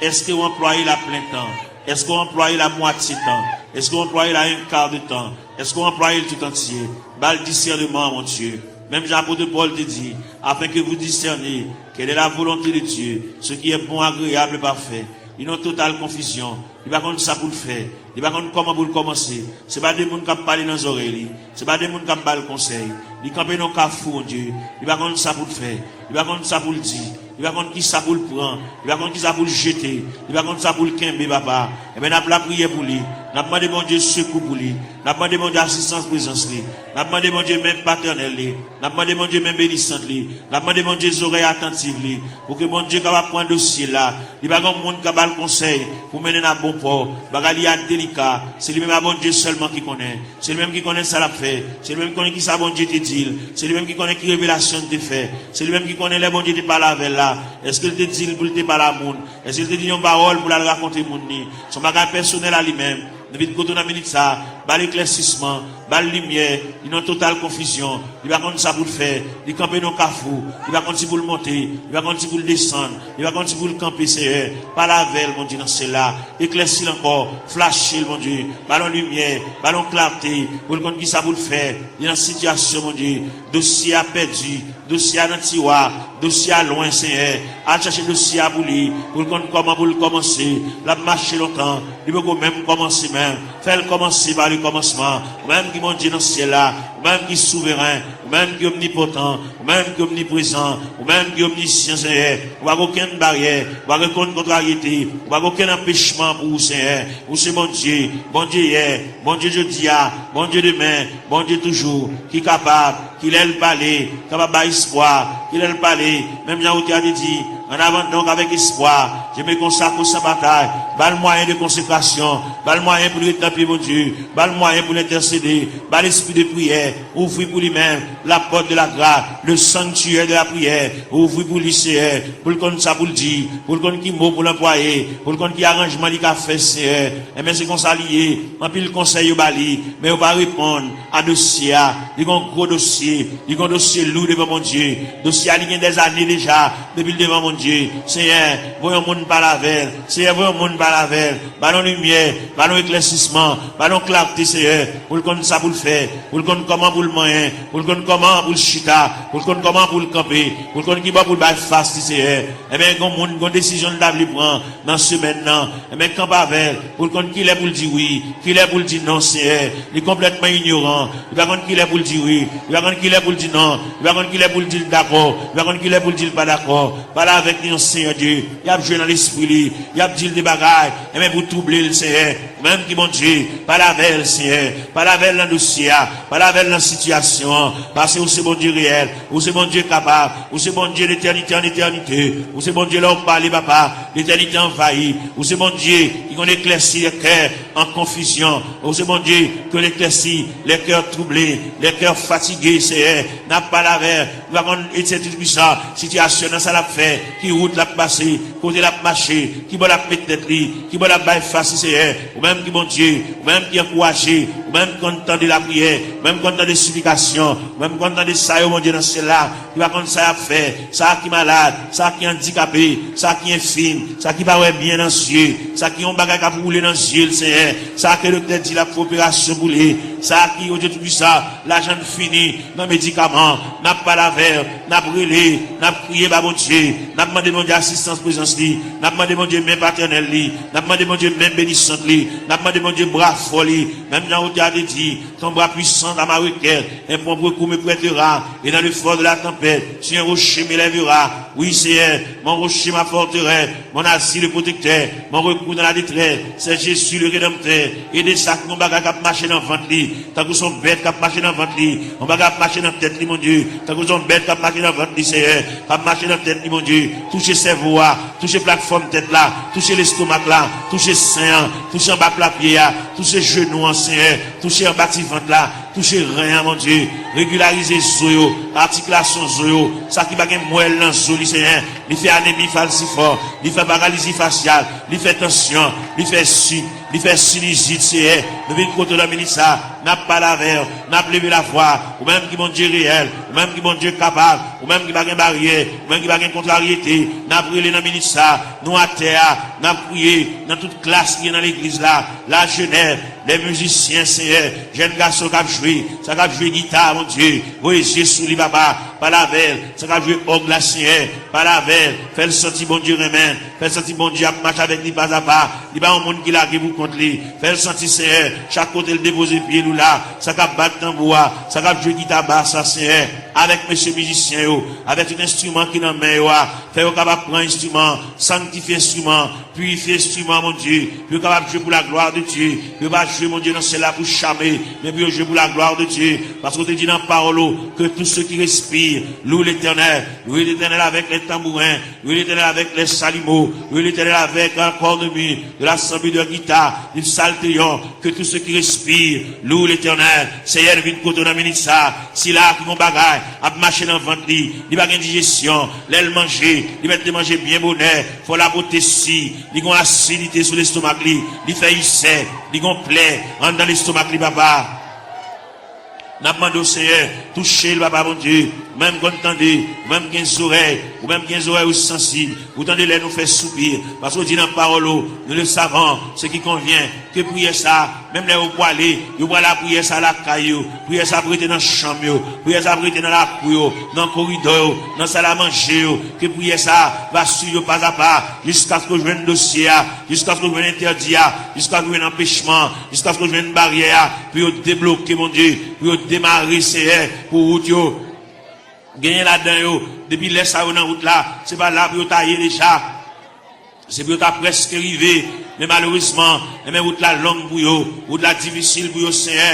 Èske w anplwaye l a plen tan? Èske w anplwaye l a mwatye tan? Èske w anplwaye l a en ka de tan? Èske w anplwaye l tout antye? Ba l disèneman, Bondye. Menm jan apot Pòl te di, afin que vous discerniez quelle est la volonté de Dieu, ce qui est bon, agréable et parfait. Li nan total konfizyon. Li pa konn sa pou l fè. Li pa konn kòman pou l kòmanse. Se pa de moun k ap pale nan zòrèy li. Se pa de moun k ap ba l konsèy. Li kanpe nan yon kafou, Bondye. Li pa konn sa pou l fè. Li pa konn sa pou l di. Li pa konn ki sa pou l pran. Li pa konn ki sa pou l jete. Li pa konn sa pou l kenbe, Papa. Enben, n ap lapriyè pou li. N ap mande Bondye sekou pou li. N ap mande Bondye asistans prezans li. N ap mande Bondye men patènèl li. N ap mande Bondye men benisant li. N ap mande Bondye zòrèy atantiv li. Pou ke Bondye kapab pran dosye l la. Li pa gen moun k ap ba l konsèy pou mennen l a bon pò. Bagay li a delika. Se li menm a Bondye sèlman ki konnen. Se li menm ki konnen sa l ap fè. Se li menm ki konnen ki sa Bondye te di l. Se li menm ki konnen ki revelasyon l te fè. Se li menm ki konnen lè Bondye te pale avè l la. Èske l te di l pou l te pale a moun? Èske l te di yon pawòl pou l al rakonte moun ni? Se yon bagay pèsonèl a li menm. Depi kote w nan minit sa, ba l eklèsisman, ba l limyè, li nan total konfizyon, li pa konn sa pou l fè, li kanpe nan kafou, li pa konn si pou l monte, li pa konn si pou l desann, li pa konn si pou l kanpe, Seyè. Pale avè l, Bondye nan syèl la, eklèsi l ankò, flache l, Bondye, ba l yon limyè, ba l yon klate, pou l konn ki sa pou l fè, li nan sitiyasyon, Bondye, dosye a pèdi, dosye a nan tiwa, dosye a lwen, Seyè. Al chache dosye a pou li, pou l konn kòman pou l kòmanse. L ap mache lontan, li poko menm kòmanse menm. Fè l kòmanse pa le kòmansman. Ou menm ki Bondye nan syèl la, ou menm ki souveren, ou menm ki omnipotan, ou menm ki omniprezan, ou menm ki omnisyan, Seyè. Ou pa gen okenn baryè, ou pa gen okenn kontraryete, ou pa gen okenn anpechman pou ou, Seyè. Ou se Bondye, Bondye yè, Bondye jodi a, Bondye demen, Bondye toujou, ki kapab, ki lè l pale, kapab bay espwa, ki lè l pale, menm jan otè a te di, en avant donc avec espoir, je me consacre sans bataille, ba l mwayen de konsekrasyon, ba l mwayen pou l ret nan pye Bondye, ba l mwayen pou l entèsede, ba l espri de priyè, ouvri pou li menm, la porte de la grâce, le sanctuaire de la prière, ouvri pou li, Seyè, pou l konn sa pou l di, pou l konn ki mo pou l anplwaye, pou l konn ki aranjman li ka fè, Seyè. Enben, se konsa li ye. Anpil konsèy yo ba li, men yo pa reponn a dosye a. Li gon gwo dosye, li gon dosye lou devan Bondye. Dosye a, li gen dèzane deja depi l devan Bondye. Seyè, voye yon moun pale avè l. Seyè, voye yon moun pale avè l. Ba l yon limyè, ba l yon eklèsisman, ba l yon klate, Seyè, pou l konn sa pou l fè, pou l konn kòman pou l manyen, pou l konn kòman pou l chita, pou l konn kòman pou l kanpe, pou l konn ki bò pou l bay fas li, Seyè. Enben, gon moun, gon desizyon l ta vle pran nan semèn nan. Enben, kanpe avè l, pou l konn kilè pou l di wi, kilè pou l di non, Seyè. Li konplètman inyoran. Li pa konn kilè pou l di wi, li pa konn kilè pou l di non, li pa konn kilè pou l di l dakò, li pa konn kilè pou l di l pa dakò. Pale avèk li non, Seyè Dye. Y ap jwe nan lespri li, y ap di l de bagay, enben pou twouble l, Seyè. Ou menm ki Bondye, pale avè l, Seyè. Pale avè l nan dosye a, pale avè l nan sitiyasyon an. Paske ou se Bondye reyèl, ou se Bondye kapab, ou se Bondye de etènite an etènite, ou se Bondye lè w pale, papa, letènite anvayi, ou se Bondye ki konn eklèsi lè kè an konfizyon, ou se Bondye ki konn eklèsi lè kè twouble, lè kè fatige, Seyè. N ap pale avè l, nou pa konn, Etènèl Toupisan, sitiyasyon nan sa l ap fè, ki wout l ap pase, kote l ap mache, ki bò l ap met tèt li, ki bò l ap bay fas li, Seyè. Ou menm ki Bondye, ou menm ki ankouraje, ou menm ki konn tande lapriyè, ou menm ki konn tande siplikasyon, ou menm ki konn tande sa yo, Bondye nan syèl la, ki pa konn sa y ap fè, sa ki malad, sa ki andikape, sa ki enfim, sa ki pa wè byen nan zye, sa ki yon bagay k ap woule nan zye l, Seyè, sa ke doktè di l ap fè operasyon pou li, sa ki, Bondye Toupisan, lajan l fini nan medikaman, n ap pale avè l, n ap rele, n ap kriye ba Bondye, n ap mande Bondye asistans prezans li, n ap mande Bondye men patènèl li, n ap mande Bondye men benisant li, n ap mande Bondye bra fò li, menm jan otè a te di, ton bras puissant à ma requête, un prompt recours me prêtera, et dans le fort de la tempête, sur un rocher m'élèvera. Oui, Seyè, mon rocher, ma forteresse, mon asile protecteur, mon recours dans la détresse, c'est Jésus le Rédempteur. Ede sa ki gon bagay k ap mache nan vant li, tankou se yon bèt k ap mache nan vant li, yon bagay ap mache nan tèt li, Bondye, tankou se yon bèt k ap mache nan vant li, Seyè, k ap mache nan tèt li, Bondye. Touche sèvo a, touche platfòm tèt la, touche lestomak la, touche sen an, touche anba plapye a, touche jenou an, Seyè, touche anba ti vant la, touche ren an, Bondye. Regilarize zo yo, atikilasyon zo yo, sa ki pa gen mwèl nan zo li, Seyè. Li fè anemi falsifòm, li fè paralizi fasyal, li fè tansyon, li fè sik, li fè sinizit, Seyè. Nou vin kote w nan minit sa, n ap pale avè w, n ap leve lavwa, ou menm ki Bondye reyèl, ou menm ki Bondye kapab, ou menm ki pa gen baryè, ou menm ki pa gen kontraryete, n ap rele nan minit sa, nou atè a, n ap kriye nan tout klas ki gen nan legliz la, lajenès, lè mizisyen, Seyè, jèn gason k ap jwe, sa k ap jwe gita, Bondye, voye zye sou li, papa, pale avè l, sa k ap jwe òg la, Seyè, pale avè l, fè l santi Bondye renmen l, fè l santi Bondye ap mache avèk li pazapa, li pa yon moun ki lage pou kont li, fè l santi, Seyè, chak kote l depoze pye l ou la, sa k ap bat tanbou a, sa k ap jwe gita bas la, Seyè, avèk mesye mizisyen yo, avèk tout enstriman ki nan men yo a, fè yo kapab pran enstriman, sanktifye enstriman, pirifye enstriman, Bondye, pou yo kapab jwe pou la glwa de Dye, pou yo pa jwe, Bondye, nan syèl la pou chame, men pou yo jwe pou la glwa de Dye, paske w te di nan pawòl ou, ke tout se ki respire Loue l'Éternel, loue l'Éternel avec les tambourins, loue l'Éternel avec les chalumeaux, loue l'Éternel avec un cornemuse, de la sambure, de la guitare, d'une psaltéon, que tout ce qui respire loue l'Éternel. Senyè, nou vin kote w nan minit sa. Sila ki gon bagay ap mache nan vant li, li pa gen dijesyon, lè l manje, li mèt te manje byen bonè, fò l ap pote si, li gon asidite sou lestomak li, li fè isè, li gon plè anndan lestomak li, papa. N ap mande w, Senyè, touche l, papa Bondye. Ou menm konn tande, ou menm gen zòrèy, ou menm gen zòrèy ou sansib. Ou tande lè nou fè soupi, paske w di nan pawòl ou, nous le savons, ce qui convient, ke priyè sa, menm lè yo pwale, yo pwale a priyè sa lakay yo, priyè sa ap rete nan chanm yo, priyè sa ap rete nan lakou yo, nan koridò yo, nan sal a manje yo, ke priyè sa va swiv yo pazapa, jiskaske yo jwenn dosye a, jiskaske yo jwenn entèdi a, jiskaske yo jwenn anpechman, jiskaske yo jwenn baryè a, pou yo debloke, Bondye, pou yo demare, Senyè, pou wout yo. Genyen ladan yo, depi lè sa yo nan wout la, se pa la pou yo ta ye deja. Se pou yo ta prèske rive, men malerezman, enben, wout la long pou yo, wout la difisil pou yo, Senyè.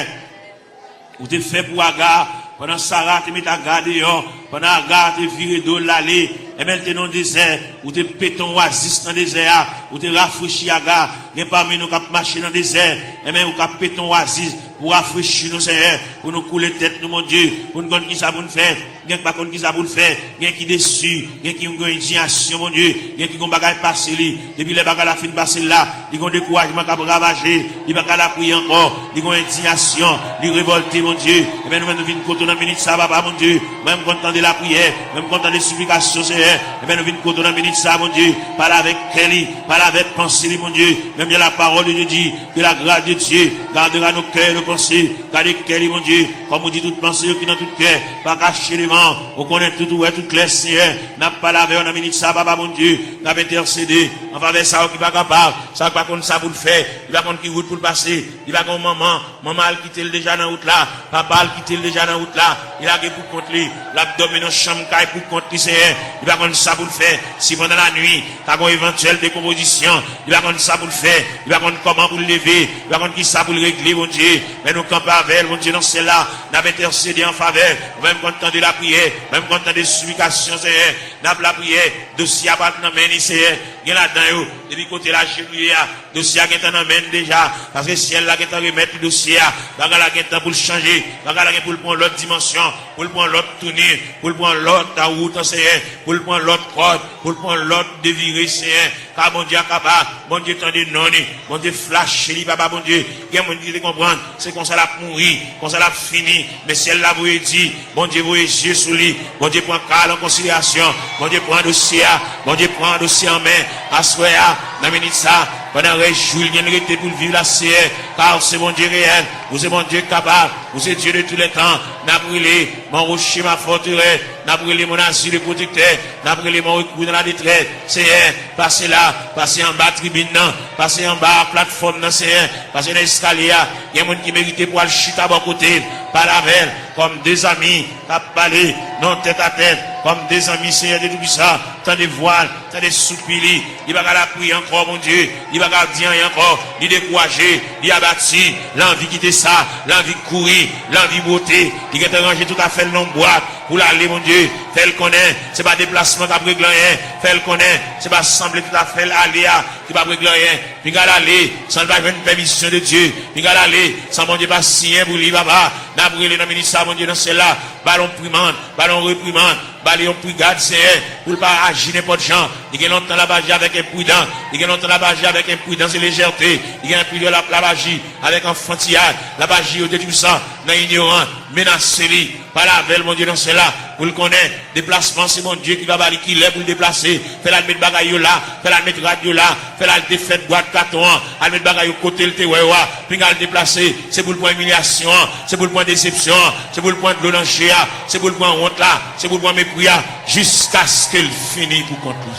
Ou te fè pou Aga, pandan Sara te met Aga deyò, pandan Aga te vire do l ale, enben, l te nan dezè, ou te pete yon wazis nan dezè a, ou te rafrechi Aga. Gen pami nou k ap mache nan dezè, enben, ou ka pete yon wazis pou rafrechi nou, Senyè, pou nou koule tèt nou, Bondye, pou n konn kisa pou n fè. Gen ki pa konn kisa pou l fè, gen ki desi, gen ki gen endiyasyon, Bondye, gen ki gon bagay pase li. Depi lè bagay la fin pase l la, li gon dekourajman k ap ravaje, li pa ka lapriye ankò, li gon endiyasyon, li revòlte, Bondye. Enben, nou menm nou vin kote w nan minit sa, papa, Bondye. Mwen, m konn tande lapriyè, mwen, m konn tande siplikasyon, Senyè. Enben, nou vin kote w nan minit sa, Bondye. Pale avèk kè li, pale avèk panse li, Bondye. Menm jan la parole de Dieu dit, que la grâce de Dieu gardera nos cœurs et nos pensées. Gade kè li, Bondye. Kòm ou di, tout panse yo ki nan tout kè pa kache devan w. Ou konnen tout, ou wè tout klè, Senyè. N ap pale avè w nan minit sa, papa Bondye. N ap entèsede an favè sa yo ki pa kapab, sa yo ki pa konn sa pou l fè, li pa konn ki wout pou l pase, li pa gen yon manman, manman al kite l deja nan wout la, papa al kite l deja nan wout la, li lage pou kont li, l ap dòmi nan chanm kay pou kont li, Senyè. Li pa konn sa pou l fè, si pandan lannuit, ta gon evantyèl dekonpozisyon, li pa konn sa pou l fè, li pa konn kòman pou l leve, li pa konn kisa pou l regle, Bondye. Men nou kanpe avè l, Bondye, nan syèl la, n ap entèsede an favè, ou menm konn tande lapriyè, ou menm konn tande siplikasyon, Senyè, n ap lapriyè, dosye a pa t nan men li, Senyè, gen ladan yo, depi kote laje li ye a, dosye a gentan nan men l deja, paske syèl la gentan remèt li dosye a, bagay la gentan pou l chanje, bagay la gen pou l pran lòt dimansyon, pou l pran lòt touni, pou l pran lòt wout, Senyè, pou l pran lòt kòd, pou l pran lòt devire, Senyè. Ka Bondye a kapab, Bondye tande non li, Bondye flache li, papa Bondye. Gen moun ki te konprann, se konsa l ap mouri, konsa l ap fini, men syèl la voye di, Bondye voye zye sou li, Bondye pran ka l an konsiderasyon, Bondye pran dosye a, Bondye pran dosye an men, aswè a, nan minit sa, pandan rès jou l gen rete pou l viv la, Senyè, ka w se Bondye reyèl, ou se Bondye kapab, ou se Dieu de tous les temps, n ap rele, mon rocher, ma forteresse, n ap rele mon asile protecteur, n ap rele mon recours dans la détresse. Senyè, pase la, pase anba tribin nan, pase anba platfòm nan, Senyè, pase nan eskalye a. Gen moun ki merite pou al chita bò kote l, pale avè l, kòm de zanmi k ap pale nan tèt a tèt, kòm de zanmi, Senyè Dye Toupisan, tande vwa l, tande soupi li, li pa ka lapriyè ankò, Bondye, li pa ka di anyen ankò, li dekouraje, li abati, l anvi kite sa, l anvi kouri, l anvi bwote, li gentan ranje tout afè l nan yon bwat pou l ale, Bondye, fè l konnen se pa deplasman k ap regle anyen, fè l konnen se pa sanble tout afè l ale a ki p ap regle anyen, pinga l ale san l pa jwenn pèmisyon de Dye, pinga l ale san Bondye pa siyen pou li, papa, n ap rele nan minit sa, Bondye nan syèl la, ba l yon reprimand, ba l yon reprimand, ba li yon prigad, Senyè, pou l pa aji nenpòt jan. Li gen lontan l ap aji avèk enpridan. Li gen lontan l ap aji avèk enpridans e lejète. Li gen anpil lè l ap, l ap aji avèk anfantiyaj. L ap aji yo detwisan, nan inyoran. Menase li. Pale avè l, Bondye nan syèl la, pou l konnen deplasman se Bondye ki va ba li ki lè pou l deplase. Fè l al met bagay yo la. Fè l al met rad yo la. Fè l al defèt bwat katon an. Al met bagay yo kote l te wè yo a. Pinga l deplase. Se pou l pran imilyasyon an. Se pou l pran desepsyon an. Se pou l pran dlo nan je a. Se pou l pran wont la. Se pou l pran mepri a. Jiskaske l fini pou kont li.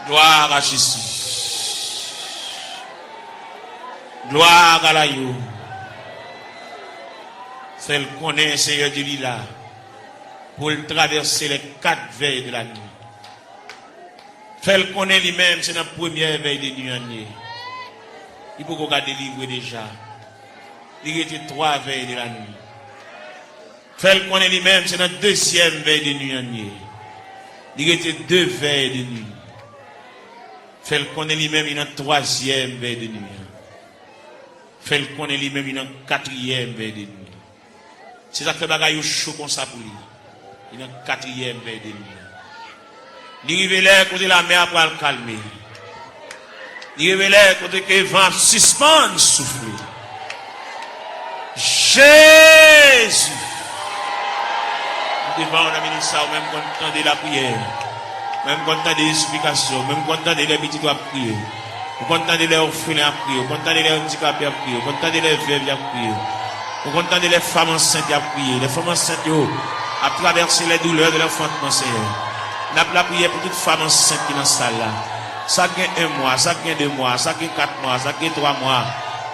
Gloire à Jésus. Gloire à l'Agneau. Fè l konnen Senyè Dye li la pou l travèse les quatre veilles de la nuit. Fè l konnen li menm se nan premyè vèy de nwi an l ye. Li poko ka delivre deja. Li rete twa vèy de la nwi. Fè l konnen li menm se nan dezyèm vèy de nwi an li ye. Li rete de vèy de nwi. Fè l konnen li menm li nan twazyèm vèy de nwi an. Fè l konnen li menm li nan katriyèm vèy de nwi. Se sa k fè bagay yo cho konsa pou li. Li nan katriyèm vèy de nwi an. Li rive lè kote lamè a pral kalme. Li rive lè kote ke van ap sispann soufle. Jezi! M devan w nan minit sa, ou menm konn tande lapriyè. Ou menm konn tande siplikasyon. Ou menm konn tande lè pitit w ap kriye. Ou konn tande lè òfelen ap kriye. Ou konn tande lè andikape ap kriye. Ou konn tande lè vèv y ap kriye. Ou konn tande lè fanm ansent y ap kriye. Lè fanm ansent yo ap travèse lè doulè de lanfantman, Senyè. N ap lapriyè pou tout fanm ansent ki nan sal la. Sa k gen en mwa, sa k gen de mwa, sa k gen kat mwa, sa k gen twa mwa,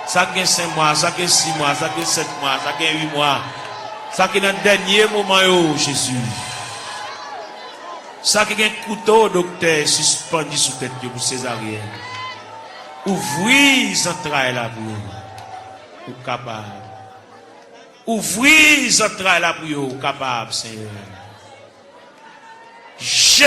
sa k gen senk mwa, sa k gen sis mwa, sa k gen sèt mwa, sa k gen uit mwa, sa ki nan dènye moman yo, Jezi. Sa ki gen kouto doktè sispann sou tèt yo pou sezaryèn. Ouvri zantray la pou yo. Ou kapab. Ouvri zantray la pou yo. Ou kapab, Senyè. Je